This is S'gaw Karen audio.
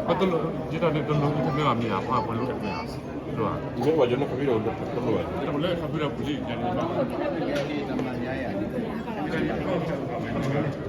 ပတလိၣ် ယတၢ်န့ၣ်တလိၣ်အံၤတမ့ၢ်ဘၣ်မ့ၢ်ဧါ, ပှၤပလိၣ်တမ့ၢ်ဧါ, မ့ၢ်ပှၤယနီၢ်ခီဖံဒီးတလိၣ်, တလိၣ်လၢခီဖံဒီးပူၤလံ, ယန့ၣ်ဘၣ်